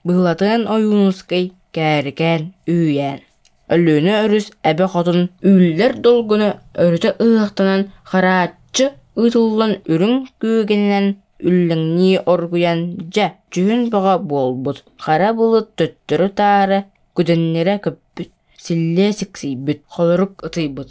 Быһылатыан Ойуунускай Кээрикээн Үүйээн Өлүөнэ өрүс эбэ хотун Үллэр долгуна өрүтэ ыһыахтанан харааччы ыытыллан үрүҥ күүгэнинэн үллэҥнии оргуйан дьэ дьүһүн бөҕө буолбут, хара былыт төттөрү-таары күдэннэрэ көппүт, силлиэ сиксийбит, холорук ытыйбыт.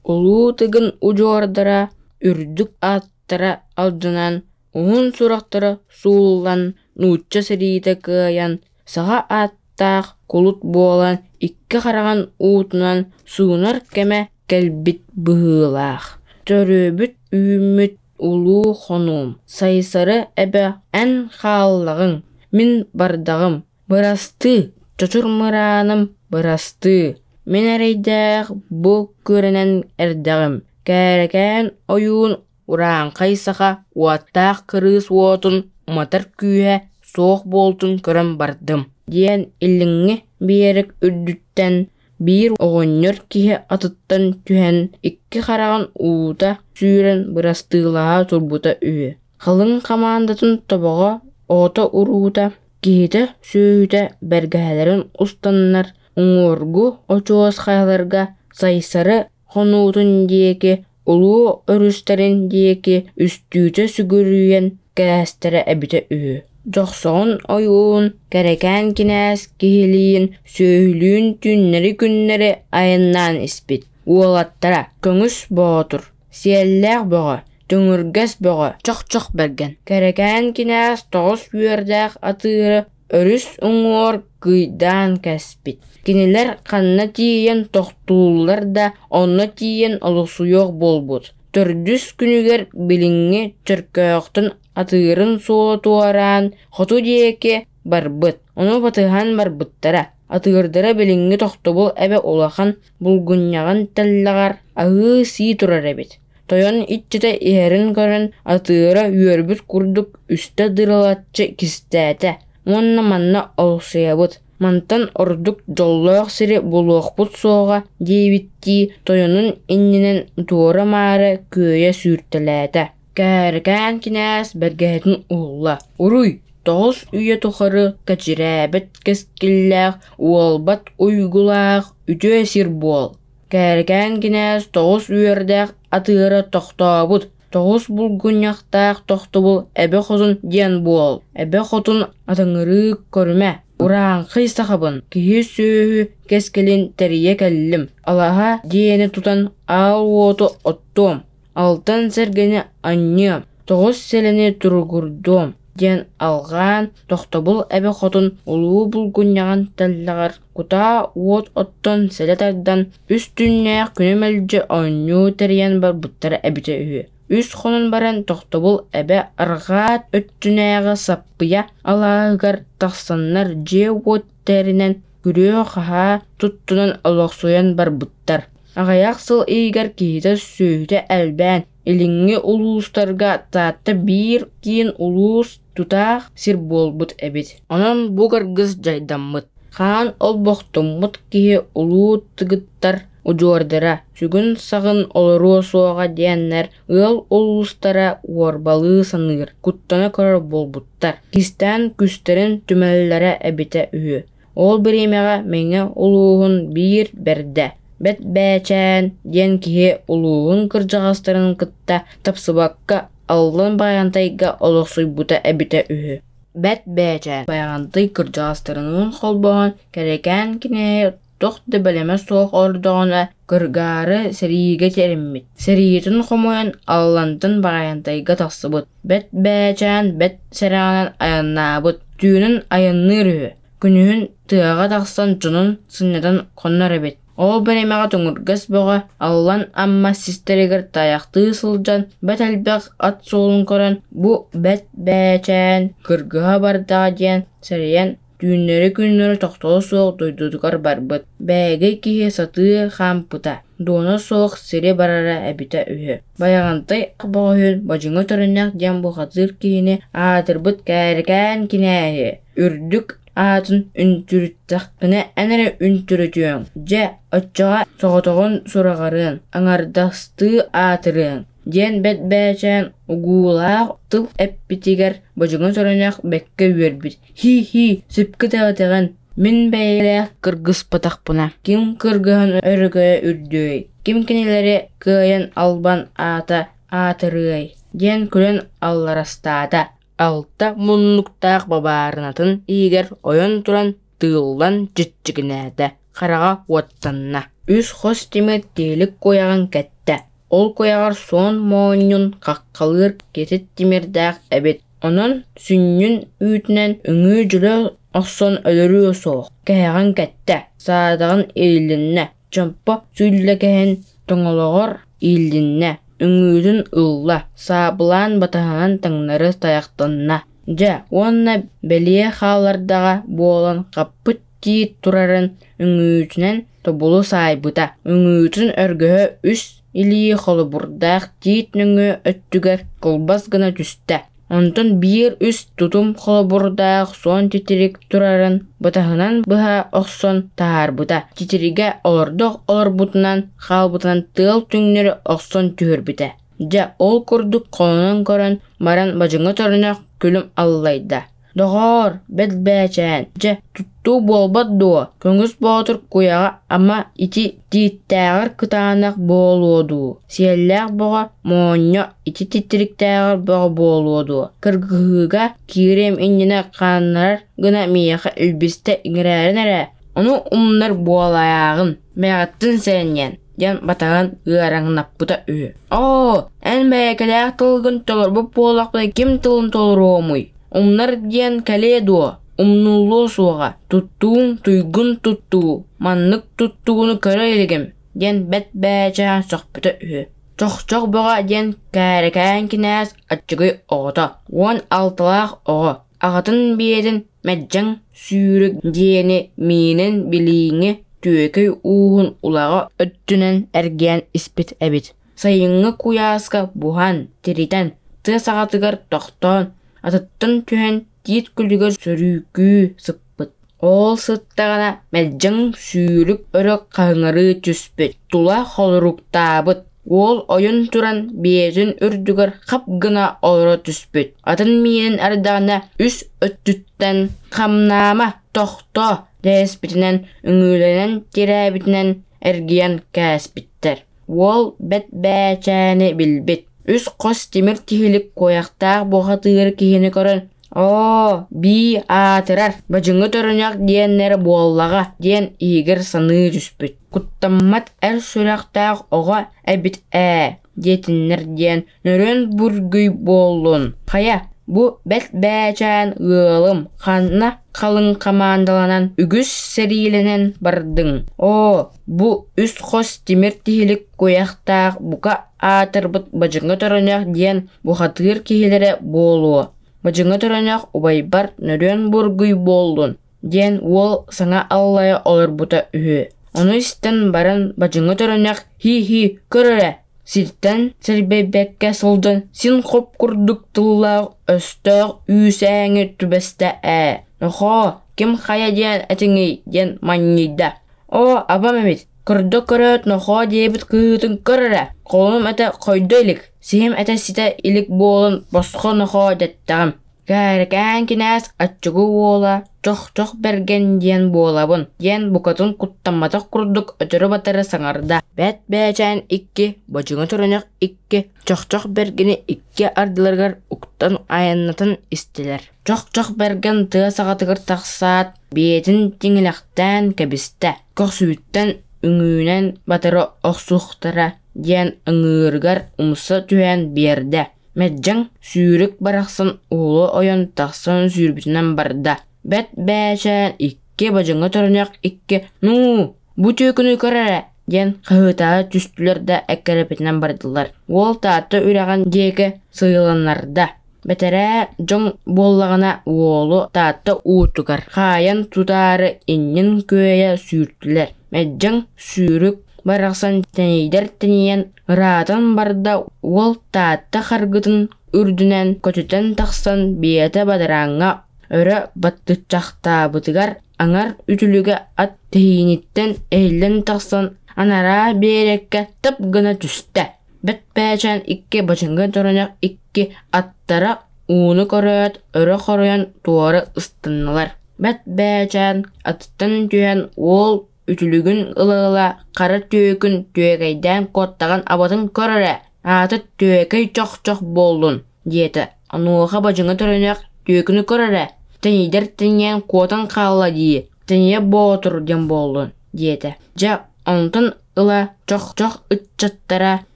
Улуу Тыгын удьуордара үрдүк ааттара алдьанан, уһун сурахтара сууллан, нуучча сэриитэ кыайан, саха ааттаах кулут буолан икки хараҕын уутунан суунар кэмэ кэлбит быһыылаах. Төрөөбүт үүммүт улуу хонуум, Сайсары эбэ эн хааллаҕыҥ, мин бардаҕым, бырастыы, чочур мырааным, бырастыы, мин эрэйдээх бу күрэнэн эрдэҕим, Кээрэкээн ойуун урааҥхай саха уоттаах кырыыс уотун уматар күүһэ суох буолтун көрөн бардым, диэн илиҥҥи биэрэк үрдүттэн биир оҕонньор киһи атыттан түһэн икки хараҕын уута сүүрэн бырастыылаһа турбута үһү. Халыҥ хамаандатын тобоҕо, оҕото-уруута, киһитэ-сүөһүтэ бэргэһэлэрин устаннар уҥуоргу очуос хайаларга Сайсары хонуутун диэки, улуу өрүстэрин диэки үстүүтэ сүгүрүйэн кээстэрэ эбитэ үһү. Дьохсоҕун ойуун, Кэрэкээн кинээс киһилиин, сүөһүлүүн түүннэри-күннэри айаннаан испит. Уолаттара Көҥүс Боотур, Сиэллээх Бөҕө, Төҥүргэс Бөҕө, Чох-Чох Бэргэн, Кэрэкээн кинээс тоҕус үөрдээх атыыры өрүс уҥуор кыйдаан кэспит. Кинилэр ханна тиийэн тохтууллар да, онно тиийэн олохсуйуох буолбут. Төрдүс күнүгэр билиҥҥи Чөркөөхтөн атыырын суола туораан, хоту диэки барбыт. Ону батыһан барбыттара. Атыырдара билиҥҥи тохтобул эбэ улахан булгунньаҕын тэллэҕэр аһыы-сии турар эбит. Тойон иччитэ иһэрин көрөн, атыыра үөрбүт курдук үстэ дырылаччы кистээтэ уонна манна олохсуйабыт, мантан ордук дьоллоох сири булуохпут суоҕа диэбиттии тойонун иннинэн туора-маары күөйэ сүүртэлээтэ. Кээрикээн кинээс бэргэһэтин уһулла: «Уруй, тоҕус үйэ тухары кэчирээбэт кэскиллээх, уолбат уйгулаах үтүө сир буол!» Кээрикээн кинээс тоҕус үөрдээх атыыра тохтообут, тоҕус булгунньахтаах тохтобул Эбэ Хотун диэн буол, Эбэ Хотун атыҥырыы көрүмэ, урааҥхай сахабын, киһи-сүөһү кэскилин тэрийэ кэллим, алаһа диэни тутан аал уоту оттуом, алтан сэргэни анньыам, тоҕус сэлэни туругурдуом диэн алҕаан, тохтобул Эбэ Хотун улуу булгунньаҕын тэллэҕэр кутаа уот оттон сэлэ тардан, үс түүннээх күнү мэлдьи оонньуу тэрийэн барбыттара эбитэ үһү. Үс хонон баран тохтобул Эбэ арҕаа өттүнээҕи Саппыйа алааһыгар тахсаннар дьиэ-уот тэринэн, күрүө-хаһаа туттунан олохсуйан барбыттар. Аҕыйах сыл иһигэр киһитэ-сүөһүтэ элбээн, илиҥҥи улуустарга Таатта биир киин улуус тутаах сир буолбут эбит. Онон бу кыргыс дьайдаммыт, хаан олбохтоммут киһи улуу тыгыттар удьуордара сүгүн-саҕын олоруо суоҕа диэннэр ыал улуустара уорбалыы саныыр, куттана көрөр буолбуттар. Кистээн күстэрин түмэллэрэ эбитэ үһү. Ол бириэмэҕэ Мэҥэ улууһун биир бэрдэ, Бэт Бээчээн диэн киһи улууһун кырдьаҕастарын кытта тапсыбакка Аллан Байаҕантайга олохсуйбута эбитэ үһү. Бэт Бээчээн Байаҕантай кырдьаҕастарыныын холбоһон Кэрэкээн кинээһи туох да бэлэмэ суох олордоҕуна кыргаары сэриигэ тэриммит. Сэриитин хомуйан Аллантан Байаҕантайга тахсыбыт. Бэт Бээчээн бэт сэрэҕинэн айаннаабыт, түүнүн айанныыр үһү, күнүһүн тыаҕа тахсан дьонун сынньатан хоннор эбит. Ол бириэмэҕэ Төҥүргэс Бөҕө Аллан Амма систэригэр тайахтыы сылдьан бэрт элбэх ат суолун көрөн, бу Бэт Бээчээн кыргыһа бардаҕа диэн сэрэйэн Түүннэри-күннэри тохтоло суох дойдутугар барбыт, бээгэй киһи сатыы хаампыта, дуона суох сири барара эбитэ үһү. Байаҕантай Боҕоһун Бадьыҥа Төрүннэх диэн бухатыыр киһини аатырбыт Кээрикээн кинээһи үрдүк аатын үнтүрүттэхпинэ эн эрэ үнтүрүтүөҥ, дьэ, оччоҕо соҕотоҕун сураҕырыаҥ, аҥардастыы аатырыаҥ. Диэн бэт бээчээн угуулаах тыл эппитигэр Бодьуҥа Сорунньах бэккэ үөрбүт: «Һии-һии, сөпкө этэҕин, мин бэйэлээх кыргыспатахпына, ким кыргыһан өрөгөйө үрдүөй, ким кинилэри кыайан албан аата аатырыай» диэн күлэн алларастаата. Алта муннуктаах бабаарынатын иһигэр ойон туран тыыллан чиччигинээтэ, хараҕа уоттанна. Үс хос тимир тиһилик куйаҕын кэттэ, ол куйаҕар суон моонньун хаххалыыр кэтит тимирдээх эбит, онон сүнньүн үүтүнэн үҥүү дьөлө охсон өлөрүө суох, кэһэҕин кэттэ, саадаҕын иилиннэ, чомпо сүүллэкэһин тоҥолоҕор иилиннэ, үҥүүтүн ылла, саабылаан батаһынан таҥнары тайахтанна. Дьэ уонна бэлиэ хааллардаҕа буолан хаппыт тиит турарын үҥүүтүнэн тобулу саайбыта, үҥүүтүн өргөһө үс илии холобурдаах тиит нөҥүө өттүгэр кылбас гына түстэ. Онтон биир үс тутум холобурдаах суон титирик турарын бытаһынан быһа охсон таһаарбыта, титиригэ олордох олорбутунан хаалбытынан тыал түҥнэри охсон түһэрбитэ. Дьэ, ол курдук холонон көрөн баран бадьыҥа төрүнэх күлүм аллайда: «Доҕоор, бэт бээчээн, дьэ, туттуу буолбат дуо, Көҥүс Боотур куйаҕа ама ити тииттээҕэр кытаанах буолуо дуу, сиэллээх бөҕө моонньо ити титириктээҕэр бөҕө буолуо дуо, кыргыһыыга киириэм иннинэ хааннарар гына миэхэ илбистэ иҥэрээрин эрэ, ону умнар буолайааҕын, бэйэҕиттэн сэрэнньэн» диэн батаһын ыараҥнаппыта үһү. «Оо, эн бэйэкэлээх тылгын толорбут буоллахпына ким тылын толоруомуй? Умнар диэн кэлиэ дуо? Умнуллуо суоҕа, туттууҥ туйгун туттуу, маннык туттууну көрө илигим» диэн бэт бээчээн сөхпүтэ үһү. Чохчох бөҕө диэн Кээрэкээн кинээс аччыгый оҕото, 16-лаах оҕо, аҕатын биэтин Мэддьэҥ Сүүрүк диэни миинин билииҥи түөкэй ууһун улаҕа өттүнэн эргийэн испит эбит. Сайыҥҥы куйааска буһан, тиритэн, тыа саҕатыгар тохтоон, атыттан түһэн тиит күлүгэр сөрүүкүү сыппыт. Ол сыттаҕына Мэддьэҥ Сүүрүк өрө хаһыҥырыы түспүт, тула холоруктаабыт. Уол ойон туран биэтин үрдүгэр хап гына олоро түспүт, атын миинин эрдэҕинэ үс өттүттэн «Хамнаама, тохтоо» дэһиспитинэн үҥүүлэнэн тирээбитинэн эргийэн кээспиттэр. Уол бэт бээчээни билбит, үс хос тимир тиһилик куойахтаах бухатыыр киһини көрөн «Оо, бии аатырар, бадьыҥы төрүнэх диэннэрэ буоллаҕа» диэн иһигэр саныы түспүт. Куттаммат эр сүрэхтээх оҕо эбит ээ диэтиннэр диэн нөрүөн бургуй буоллун. Хайа, бу бэрт бээчээн ыалым ханна халыҥ хамаандаланан үгүс сэриилэнэн бардыҥ? Оо, бу үс хос тимир тиһилик куйахтаах бука аатырбыт бадьыҥы төрөнөх диэн бухатыыр киһилэрэ буолуо. Бадьыҥы төрөнөх убайбар нөрүөн бургуй буоллун диэн уол саҥа аллайа олорбута үһү. Ону истэн баран бадьыҥы төрөнөх «Һии-һии, көр эрэ, сиртэн сэрбэйбэккэ сылдьан син хоп курдук тыллаах өстөөх үүсээҥи түбэстэ ээ, нохоо, ким хайа диэн этиҥий» диэн манньыйда. «Оо, абам эбит, көрдө көрөөт нохоо диэбит кыыһытын көр эрэ, холонум этэ хойдо илик, сиһим этэ ситэ илик буолан босхо нохоо дэттэҕим» Кээрэкээн кинээс аччыгый уола Чох-Чох Бэргэн диэн буолабын диэн букатын куттамматах курдук өтөрү-батары саҥарда. Бэт Бээчээн икки, Бочуҥа Төрөнөх икки, Чох-Чох Бэргэни икки ардыларыгар уктан айаннатан истилэр. Чох-Чох Бэргэн тыа саҕатыгар тахсаат, биэтин тиҥилэхтээн кэбистэ, көхсүбүттэн үҥүүнэн батары охсуохтара диэн ыҥыырыгар умса түһэн биэрдэ. Мэддьэҥ сүүрүк барахсан уһулу ойон тахсан сүүрбүтүнэн барда. Бэт бээчээн икки бадьыҥа төрөнөх икки «Нуу, бу түөкүнү көр эрэ!» диэн хаһыытаһа түстүлэр да эккирэппитинэн бардылар. Уол Таатта үрэҕин диэки сыыйылыннарда. Бэтэрээ дьон буоллаҕына уолу Таатта уутугар хаайан тутаары иннин күөйэ сүүртүлэр. Мэддьэҥ сүүрүк барахсан тэнийдэр тэнийэн ыраатан барда уол Таатта харгытын үрдүнэн көтүтэн тахсан биэтэ бадарааҥҥа өрө баттыччахтаабытыгар аҥар үтүлүгэ ат тэһииниттэн эһиллэн тахсан анараа биэрэккэ тап гына түстэ. Бэрт Бээчээн икки бачыҥҥа төрөнөх икки аттара ууну көрөөт өрө хоройон туора ыстаннылар. Бэрт Бээчээн атыттан түһэн уол үтүлүгүн ыла-ыла хара түөкүн түөкэйдээн куоттаҕын абатын көр эрэ, аата түөкэй чох-чох буоллун диэтэ. Онуоха бадьыҥа төрөнөх түөкүнү көр эрэ, тэнийдэр тэнийэн куотан хаалла дии, тэнийэ боотур диэн буоллун диэтэ. Дьэ, онтон ыла чох-чох ыччаттара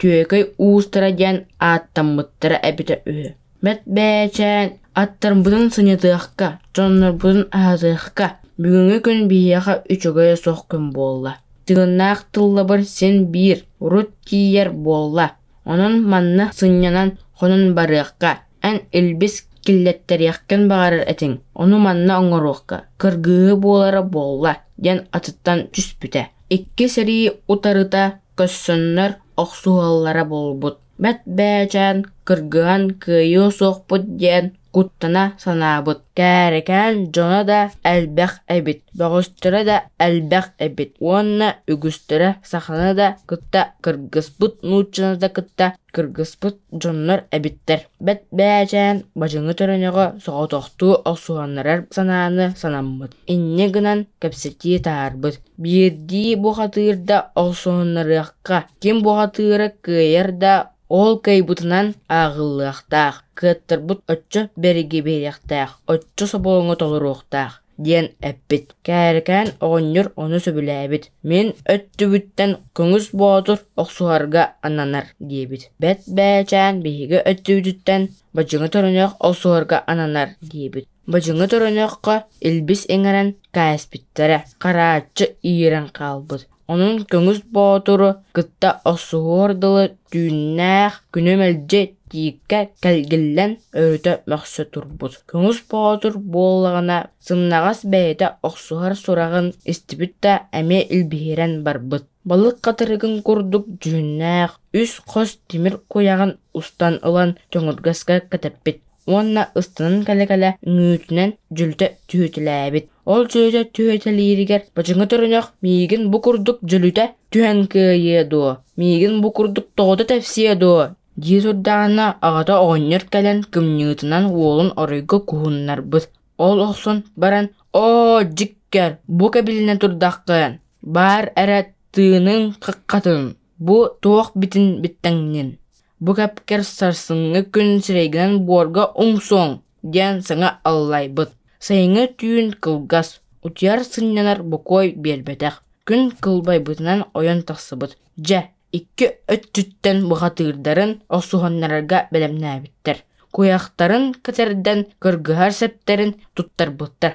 түөкэй уустара диэн ааттаммыттара эбитэ үһү. Бэрт Бээчээн аттарбытын сынньатыахха, дьоннорбутун аһатыахха, бүгүҥҥү күн биһиэхэ үчүгэйэ суох күн буолла. Тыыннаах тыллабыр син биир, урут тиийэр буолла. Онон манна сынньанан хонон барыахха, эн илбис киллэттэриэххин баҕарар этиҥ, ону манна оҥоруохха, кыргыһыы буолара буолла диэн атыттан түспүтэ. Икки сэрии утарыта көрсөннөр охсуһаллара буолбут. Бэрт Бээчээн кыргыһан кыайыа суохпут диэн куттана санаабыт. Кээрэкээн дьоно да элбэх эбит, бөҕөстөрө да элбэх эбит уонна үгүстэрэ саханы да кытта кыргыспыт, нууччаны да кытта кыргыспыт дьоннор эбиттэр. Бэрт Бээчээн бадьыҥы төрөнөҕө соҕотохтуу охсуһаннарар санааны санаммыт. Инньэ гынан кэпсэтии таһаарбыт. Биирдии бухатыырда охсуһуннарыахха, ким бухатыыра кыайар да, ол кыайбытынан ааҕыллыахтаах, кыаттарбыт оччо бэриги биэриэхтээх, оччо соболоҥу толоруохтаах диэн эппит. Кээрэкээн оҕонньор ону сөбүлээбит. Мин өттүбүттэн Көҥүс Боотур охсуһарга ананар диэбит. Бэрт Бээчээн биһиги өттүбүтүттэн Бадьыҥы Төрөнөх охсуһарга ананар диэбит. Бадьыҥы төрөнөххө илбис иҥэрэн кээспиттэрэ, харааччы иирэн хаалбыт. Онон Көҥүс Боотуру кытта охсуһуор дылы түүннээх күнү мэлдьи тииккэ кэлгиллэн өрүтэ мөхсө турбут. Көҥүс Боотур буоллаҕына сымнаҕас бэйэтэ охсуһар сураҕын истибит да эмиэ илбиһирэн барбыт. Балык хатырыгын курдук дьүһүннээх үс хос тимир куйаҕын устан ылан төҥүргэскэ кэтэппит уонна ыстанан кэлэ-кэлэ үҥүүтүнэн дьөлүтэ түһүтэлээбит. Ол дьөлүтэ түһүтэлииригэр бачыҥа төрөнөх миигин бу курдук дьөлүтэ түһэн кыайыа дуо, миигин бу курдук тоҕото тэпсиэ дуо дии турдаҕына аҕата оҕонньор кэлэн кымньыытынан уолун оройго куһуннарбыт. Ол охсон баран «Оо, дьиккэр, бу кэбилинэ турдаххын, баар эрэ тыыныҥ хаххатын, бу туох битин биттэҥнин» Бу кэпкэр сарсыҥҥы күн сирэйгинэн буорга умсуоҥ диэн саҥа аллайбыт. Сайыҥҥы түүн кылгас, утуйар сынньанар бокуой биэрбэтэх. Күн кылбайбытынан ойон тахсыбыт. Дьэ, икки өттүттэн бухатыырдарын охсуһуннарарга бэлэмнээбиттэр. Куйахтарын кэтэрдэн кыргыһар сэптэрин туттарбыттар.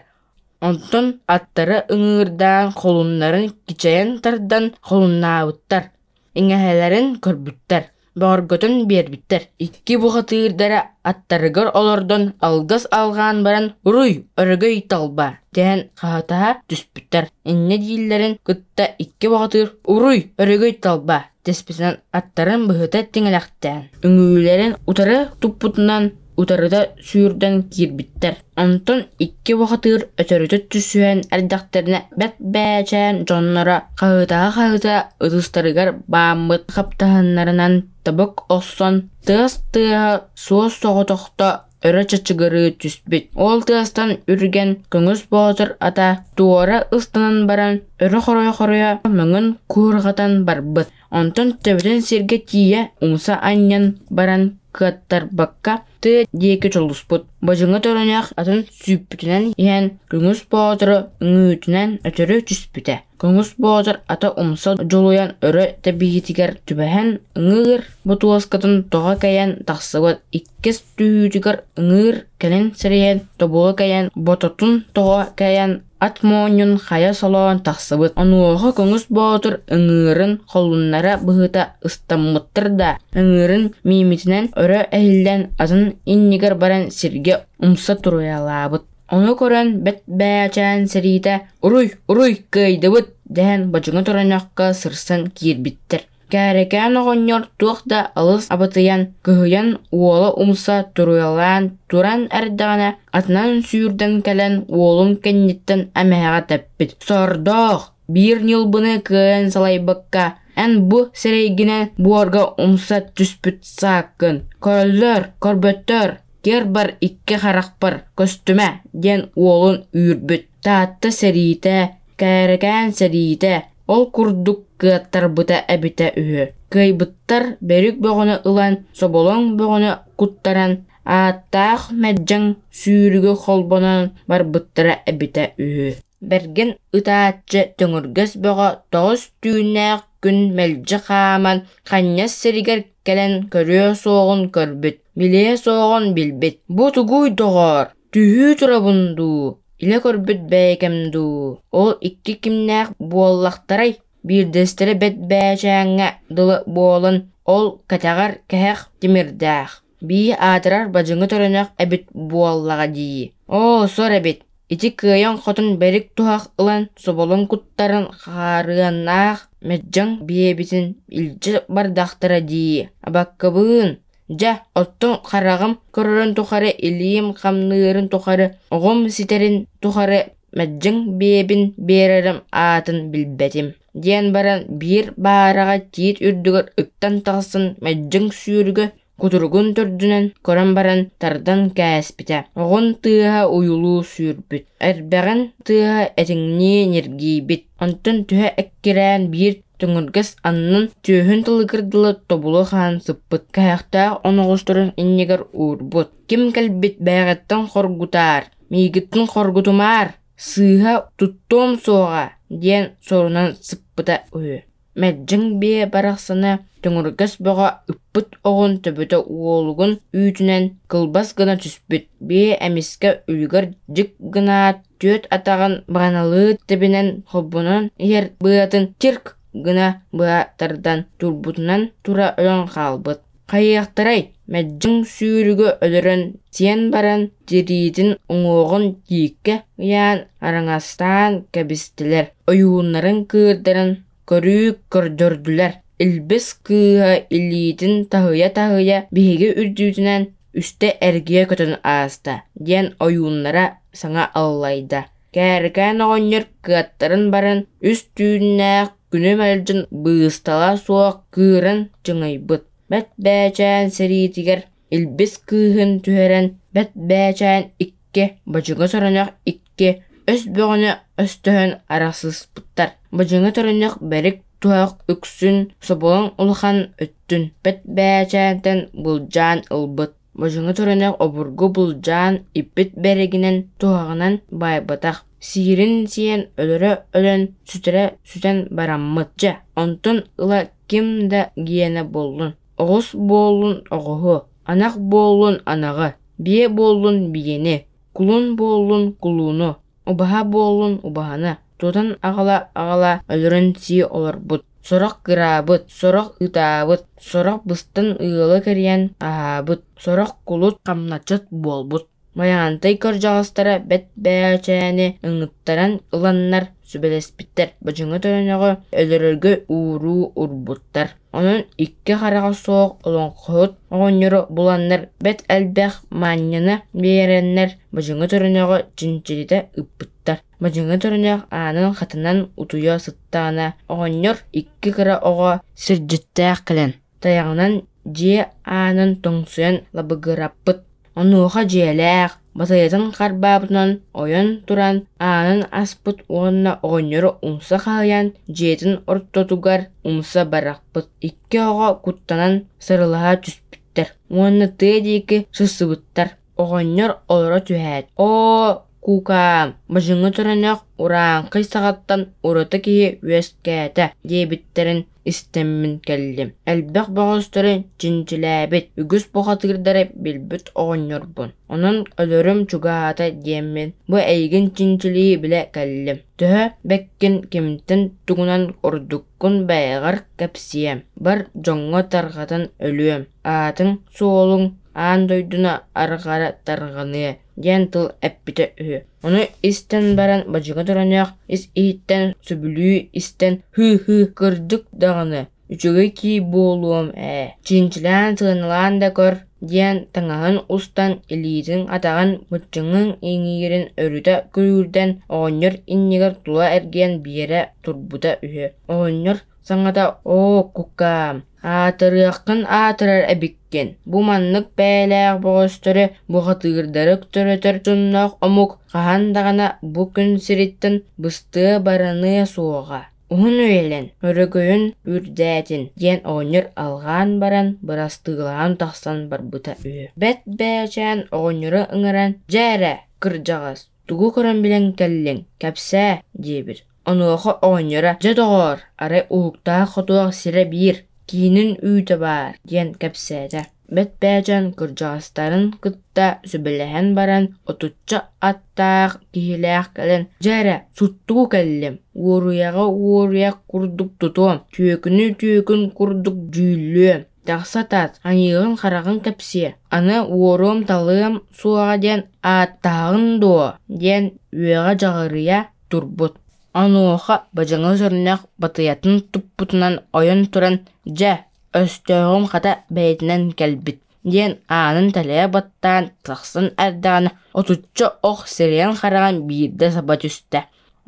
Онтон аттары ыҥыырдаан холуннарын кичэйэн тардан холуннаабыттар. Иҥэһэлэрин көрбүттэр, бөҕөргөтөн биэрбиттэр. Икки бухатыырдара аттарыгар олордон алгыс алҕаан баран «Уруй, өрөгөй талба!» дэһэн хаһытаһа түспүттэр. Инньэ дииллэрин кытта икки бухатыыр «Уруй, өрөгөй талба!» дэспитинэн аттарын быһыта тиҥилэхтээн, үҥүүлэрин утары туппутунан утарыта сүүрдэн киирбиттэр. Онтон икки бухатыыр өтөрүтэ түсүһэн эрдэхтэринэ бэрт бээчээн дьонноро хаһыытаһа-хаһыыта ытыстарыгар бааммыт хаптаһыннарынан табык охсон тыас тыаһа суос-соҕотохто өрө чачыгырыы түспүт. Ол тыастан үргэн Көҥүс Боотур ата туора ыстанан баран өрө хоройо-хоройо мөҥөн куһурҕатан барбыт. Онтон төбөтүн сиргэ тиийэ умса анньан баран кыаттарбакка тыа диэки чолуспут. Бадьыҥа төрөнөх атын сүүппүтүнэн иһэн Көҥүс Боотуру үҥүүтүнэн өтөрү түспүтэ. Көҥүс Боотур ата умса дьулуйан өрө тэбиитигэр түбэһэн ыҥыыр ботуоскатын тоҕо кэйэн тахсыбыт. Иккис түһүүтүгэр ыҥыыр кэлин сирэйин тобула кэйэн бототун тоҕо кэйэн ат моонньун хайа солоон тахсыбыт. Онуоха Көҥүс Боотур ыҥыырын холуннара быһыыта ыстаммыттар да, ыҥыырын миимитинэн өрө эһиллэн атын иннигэр баран сиргэ умса туруйалаабыт. Ону көрөн бэрт бээчээн сэриитэ «Уруй, уруй, кыайдыбыт!» дэһэн бадьыҥа тороноххо сырсан киирбиттэр. Кээрэкээн оҕонньор туох да алыс абытыйан, кыһыйан уола умса туруйалаан туран эрдэҕинэ атынан сүүрдэн кэлэн уолун кэнниттэн эмэһэҕэ тэппит: «Сордоох, биир ньылбыны кыайан салайбакка, Эн бу сирэйгинэн буорга умса түспүт сааккын, көрөллөр, көрбөттөр, киэр бар икки харахпар көстүмэ диэн уолун үүрбүт. Таатта сэриитэ, Кээрэкээн сэриитэ ол курдук кыаттарбыта эбитэ үһү. Кыайбыттар бэрик бөҕөнү ылан, соболоҥ бөҕөнү куттаран, ааттаах мэддьэҥ сүүрүгү холбонон барбыттара эбитэ үһү. Бэргэн ытааччы төҥүргэс бөҕө тоҕус түүннээх күн мэлдьи хааман ханньас сиригэр кэлэн көрүө суоҕун көрбүт, билиэ суоҕун билбит. Бу тугуй доҕоор, түһүү турабын дуу, илэ көрбүт бэйэкэм дуу, ол икки кимнээх буоллахтарай? Биирдэстэрэ бэт бээчээҥҥэ дылы буолан, ол кэтэҕэр кэһэх тимирдээх, бии аатырар бадьыҥы төрөнөх эбит буоллаҕа дии. Оо, сор эбит, ити кыайан-хотон бэрик туһах ылан соболоҥ куттарын хаарыаннаах мэддьэҥ биэбитин илдьэ бардахтара дии, абаккабыын, дьэ, оттон хараҕым көрөрүн тухары, илиим хамныырын тухары, оҕом ситэрин тухары мэддьэҥ биэбин биэрэрим аатын билбэтим диэн баран биир баараҕа тиит үрдүгэр ыттан тахсан мэддьэҥ сүүрүгэ кутуругун төрдүнэн көрөн баран тардан кээспитэ, оҕун тыаһа уйулуу сүүрбүт, эрбэҕин тыаһа этиҥнии ньиргийбит, онтон түһэ эккирээн биир төҥүргэс аннын түөһүн тылыгар дылы тобулу хаан сыппыт, кэһэхтээх оноҕосторун иннигэр уурбут: «Ким кэлбит бэйэҕиттэн хоргутаар, миигиттэн хоргутумаар, сыыһа туттуом суоҕа» диэн сорунан сыппыта үһү. Мэддьиҥ биэ барахсаны төҥүргэс бөҕө ыппыт оҕун төбөтө уолугун үүтүнэн кылбас гына түспүт, биэ эмискэ үлүгэр дьик гынаат түөрт атаҕын баҕаналыы тэбинэн холбонон иһэр быатын тирк гына быһа тардан турбутунан тура өлөн хаалбыт. Хайыахтарай, мэддьиҥ сүүрүгү өлөрөн сиэн баран тириитин уҥуоҕун тииккэ ыйаан араҥастаан кэбистилэр, ойууннарын кыырдарын көрүү көрдөрдүлэр. Илбис кыыһа илиитин таһыйа-таһыйа биһиги үрдүбүтүнэн үстэ эргийэ көтөн ааста диэн ойууннара саҥа аллайда. Кээрикээн оҕонньор кыаттаран баран үс түүннээх күнү мэлдьин быыстала суох кыыран чыҥыйбыт. Бэт Бээчээн сэриитигэр Илбис кыыһын түһэрэн Бэт Бээчээн икки, Бадьыҥа Сороньох икки, өс бөҕөнү өстөһөн арахсыспыттар. Бадьыҥа Тороньох бэрик туһах үксүн соболоҥ улахан өттүн Бэт Бээчээнтэн былдьаан ылбыт. Бадьыҥа Тороньох обургу былдьаан иппит бэригинэн туһаҕынан байбатах, сиирин сиэн өлөрө өлөн, сүтэрэ сүтэн бараммыт. Дьэ, онтон ыла ким да гиэнэ буоллун, оҕус буоллун оҕуһу, анах буоллун анаҕы, биэ буоллун биэни, кулун буоллун кулуну, убаһа буоллун убаһаны тутан аҕала-аҕала өлөрөн сии олорбут, сорох кыраабыт, сорох ытаабыт, сорох быстан ыалы кэрийэн аһаабыт, сорох кулут хамначчыт буолбут. Байаҕантай кырдьаҕастара бэт бээчээни ыҥыттаран ыланнар сүбэлэспиттэр, Бадьыҥы Төрөнөҕү өлөрөргө ууруу урбуттар. Онон икки хараҕа суох олоҥхоһут оҕонньору буланнар бэрт элбэх манньаны биэрэннэр Бадьыҥы Төрөнөҕү чинчилитэ ыыппыттар. Бадьыҥы Төрөнөх аанын хатанан утуйа сыттаҕына оҕонньор икки кыра оҕо сирдьиттээх кэлэн тайаҕынан дьиэ аанын тоҥсуйан лабыгыраппыт. Онуоха дьиэлээх, батыйатын харбаабытынан ойон туран аанын аспыт уонна оҕонньору умса хаһыйан дьиэтин ортотугар умса барахпыт. Икки оҕо куттанан сырылаһа түспүттэр уонна тыа диэки сырсыбыттар. Оҕонньор олоро түһээт, «Оо, куукаам, бадьыҥы төрөнөх урааҥхай саҕаттан ураты киһи үөскээтэ» диэбиттэрин истэммин кэллим. Элбэх бөҕөстөрү чинчилээбит, үгүс бухатыырдары билбит оҕонньорбун. Онон өлөрүм чугаһаата диэммин, бу эйигин чинчилии билэ кэллим. Төһө бэккин кимтэн тугунан ордуккун бэйэҕэр кэпсиэм, бар дьоҥҥо тарҕатан өлүөм, аатыҥ-суолуҥ аан дойдуну арҕара тарҕаныа диэн тыл эппитэ үһү. Ону истэн баран бадьыга Тороньоох ис-иһиттэн сөбүлүү истэн «Һыы-һыы, кырдьык даҕаны, үчүгэй кии буолуом ээ, чинчилээн сыаналаан да көр» диэн таҥаһын устан, илиитин-атаҕын быччыҥын иҥиирин өрүтэ күрүүрдэн оҕонньор иннигэр тула эргийэн биэрэ турбута үһү. Оҕонньор саҥата «Оо, кукаам, аатырыаххын аатырар эбиккин, бу маннык бэйэлээх бөҕөстөрү, бухатыырдары төрөтөр дьонноох омук хаһан даҕаны бу күн сириттэн быстыа бараныа суоҕа. Уһун үйэлэн, өрөгөйүн үрдээтин» диэн оҕонньор алҕаан баран бырастыылаан тахсан барбыта үһү. Бэт Бээчээн оҕонньору ыҥыран «Дьэ эрэ, кырдьаҕас, тугу көрөн билэн кэллиҥ, кэпсээ» диэбит. Онуоха оҕонньоро «Дьэ доҕоор, арай уһуктаах хотуох сирэ биир, киинин үүтэ баар» диэн кэпсээтэ. Бэт Бээдьэн кырдьаҕастарын кытта сүбэлэһэн баран отучча аттаах киһилээх кэлэн «Дьэ эрэ, суттугу кэллим, уоруйаҕы уоруйах курдук тутуом, түөкүнү түөкүн курдук дьүүллүөм, тахса таас, аньыыгын-хараҕын кэпсиэ, аны уоруом-талыам суоҕа диэн ааттаһаҕын дуо?» диэн үөҕэ-дьаҕырыйа турбут. Онуоха Бадьаҥы Сөрнөх батыйатын туппутунан ойон туран «Дьэ, өстөөҕүм хата бэйэтинэн кэлбит» диэн аанын тэлэйэ баттаан тахсан эрдэҕинэ отучча ох сирэйин-хараҕын биирдэ саба түстэ.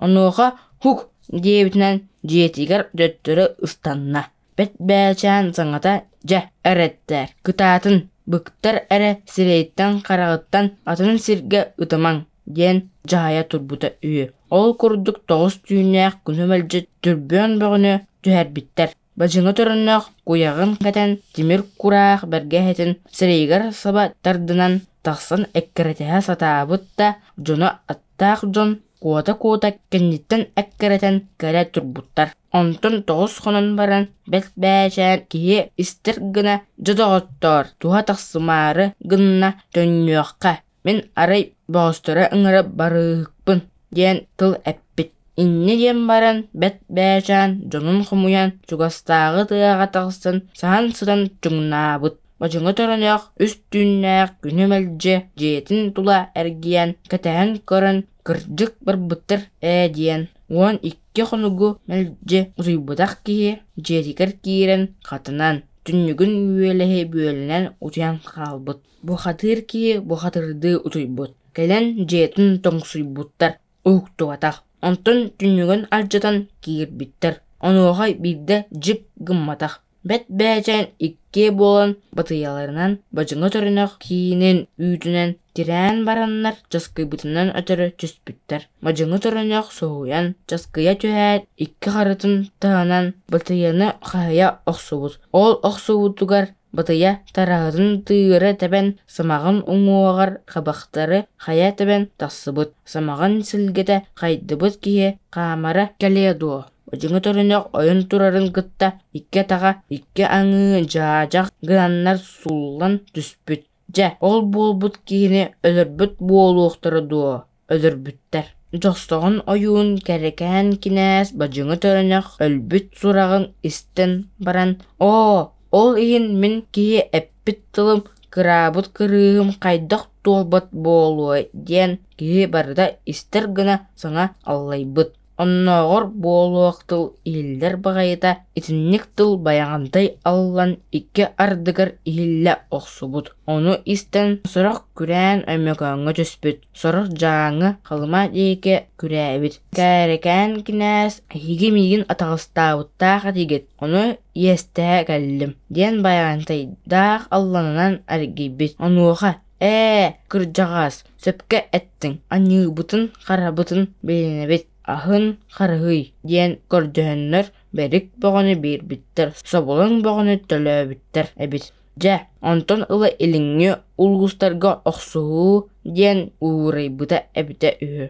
Онуоха «Һук!» диэбитинэн дьиэтигэр төттөрү ыстанна. Бэт Бээчээн саҥата «Дьэ, эрэттээр, кытаатын, быктар эрэ сирэйиттэн-хараҕыттан атын сиргэ ытымаҥ» диэн дьаһайа турбута үһү. Ол курдук тоҕус түүннээх күнү мэлдьи түрбүөн бөҕөнү түһэрбиттэр. Бадьыҥа төрөннөх куйаҕын кэтэн, тимир кураах бэргэһэтин сирэйигэр саба тардынан тахсан эккирэтиһэ сатаабыт да, дьоно аттаах дьон куота-куота кэнниттэн эккирэтэн кэлэ турбуттар. Онтон тоҕус хонон баран бэрт Бээчээн киһи истэр гына «Дьэ доҕоттоор, туһа тахсымаары гынна, төннүөххэ, мин арай бөҕөстөрө ыҥыра барыыһыкпын» диэн тыл эппит. Инньэ диэн баран бэрт Бээчээн дьонун хомуйан чугастааҕы тыаҕа тахсан саһан сытан чуҥнаабыт. Бадьыҥы Төрөнөх үс түүннээх күнү мэлдьи дьиэтин тула эргийэн кэтэһэн көрөн кырдьык барбыттар ээ диэн 12 хонугу мэлдьи утуйбатах киһи дьиэтигэр киирэн хатанан, түннүгүн үөлэһи бүөлэнэн утуйан хаалбыт. Бухатыыр киһи бухатырдыы утуйбут, кэлэн дьиэтин тоҥсуйбуттар, уһуктубатах. Онтон түннүгүн алдьатан киирбиттэр, онуоха биирдэ дьик гымматах. Бэт Бээчээн иккиэ буолан батыйаларынан Бадьыҥы Төрөнөх киинин үүтүнэн тирээн бараннар часкыйбытынан өтөрү түспүттэр. Бадьыҥы Төрөнөх соһуйан часкыйа түһээт икки харытын таһынан батыйаны хаһыйа охсубут. Ол охсубутугар батыйа тараһытын тыыра тэбэн самаҕын уҥуоҕар хабахтары хайа тэбэн тахсыбыт. Самаҕын силгэтэ хайдыбыт киһи хаамара кэлиэ дуо? Дьиҥэ төрөнөх ойон турарын кытта икки атаҕа икки аҥыы дьаадьах гынаннар сууллан түспүт. Дьэ, ол буолбут киһини өлөрбүт буолуохтара дуо, өлөрбүттэр. Дьохсоҕон ойуун Кэрэкээн кинээс Бадьыҥы Төрөнөх өлбүт сураҕын истэн баран, «Оо, ол иһин мин киһи эппит тылым, кыраабыт кырыыһым хайдах туолбат буолуой» диэн киһи барыта истэр гына саҥа аллайбыт. Оннооҕор буолуох тыл иһиллэр баҕайыта итинник тыл Байаҕантай аллан икки ардыгар иһиллэ охсубут. Ону истэн сорох күрээн Өймөкөөҥҥө түспүт, сорох Дьааҥы, Халыма диэки күрээбит. Кээрэкээн кинээс «Эһиги миигин атаҕастаабыттаах этигит, ону иэстэһэ кэллим» диэн Байаҕантайдаах алланынан эргийбит. Онуоха «Ээ, кырдьаҕаас, сөпкө эттиҥ, аньыыбытын-харабытын билинэбит, аһын харыһый» диэн көрдөһөннөр бэрик бөҕөнү биэрбиттэр, соболоҥ бөҕөнү төлөөбүттэр эбит. Дьэ, онтон ыла илиҥҥи улуустарга охсуһуу диэн уурайбыта эбитэ үһү.